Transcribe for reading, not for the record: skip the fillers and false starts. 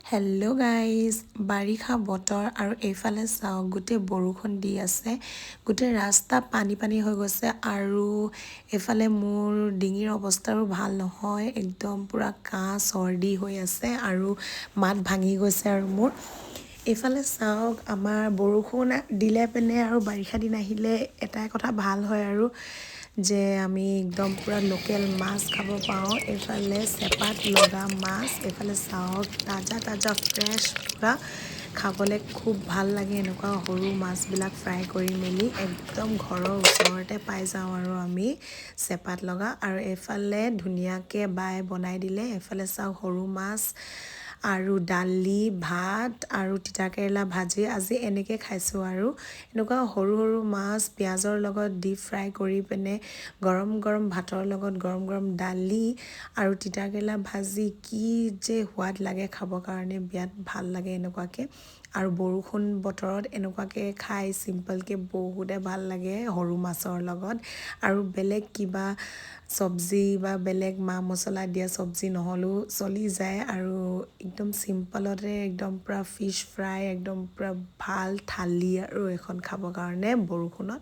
Hello' guys, বাৰিষা বতৰ আৰু এইফালে চাওক, গোটেই বৰষুণ দি আছে, গোটেই ৰাস্তা পানী পানী হৈ গৈছে। আৰু এইফালে মোৰ ডিঙিৰ অৱস্থাও ভাল নহয়, একদম পূৰা কাহ চৰ্দি হৈ আছে আৰু মাত ভাঙি গৈছে। আৰু মোৰ এইফালে চাওক, আমাৰ বৰষুণ দিলে পিনে আৰু বাৰিষা দিন আহিলে এটাই কথা ভাল হয় আৰু যে আমি একদম পূৰা লোকেল মাছ খাব পাৰোঁ। এইফালে চেপাত লগা মাছ, এইফালে চাওক, তাজা তাজা ফ্ৰেছ পূৰা, খাবলৈ খুব ভাল লাগে। এনেকুৱা সৰু মাছবিলাক ফ্ৰাই কৰি মেলি একদম ঘৰৰ ওচৰতে পাই যাওঁ আৰু আমি চেপাত লগা। আৰু এইফালে ধুনীয়াকৈ বাই বনাই দিলে। এইফালে চাওক, সৰু মাছ আৰু দালি, ভাত আৰু তিতাকেৰেলা ভাজি, আজি এনেকৈ খাইছোঁ। আৰু এনেকুৱা সৰু সৰু মাছ পিঁয়াজৰ লগত ডিপ ফ্ৰাই কৰি পিনে গৰম গৰম ভাতৰ লগত গৰম গৰম দালি আৰু তিতাকেৰেলা ভাজি কি যে সোৱাদ লাগে খাবৰ কাৰণে, বিৰাট ভাল লাগে এনেকুৱাকৈ। আৰু বৰষুণ বতৰত এনেকুৱাকৈ খাই চিম্পলকৈ বহুতে ভাল লাগে সৰু মাছৰ লগত। আৰু বেলেগ কিবা চব্জি বা বেলেগ মা মছলা দিয়া চব্জি নহ'লেও চলি যায়। আৰু একদম চিম্পলতে একদম পূৰা ফিছ ফ্ৰাই, একদম পূৰা ভাল থালি আৰু এখন খাবৰ কাৰণে বৰষুণত।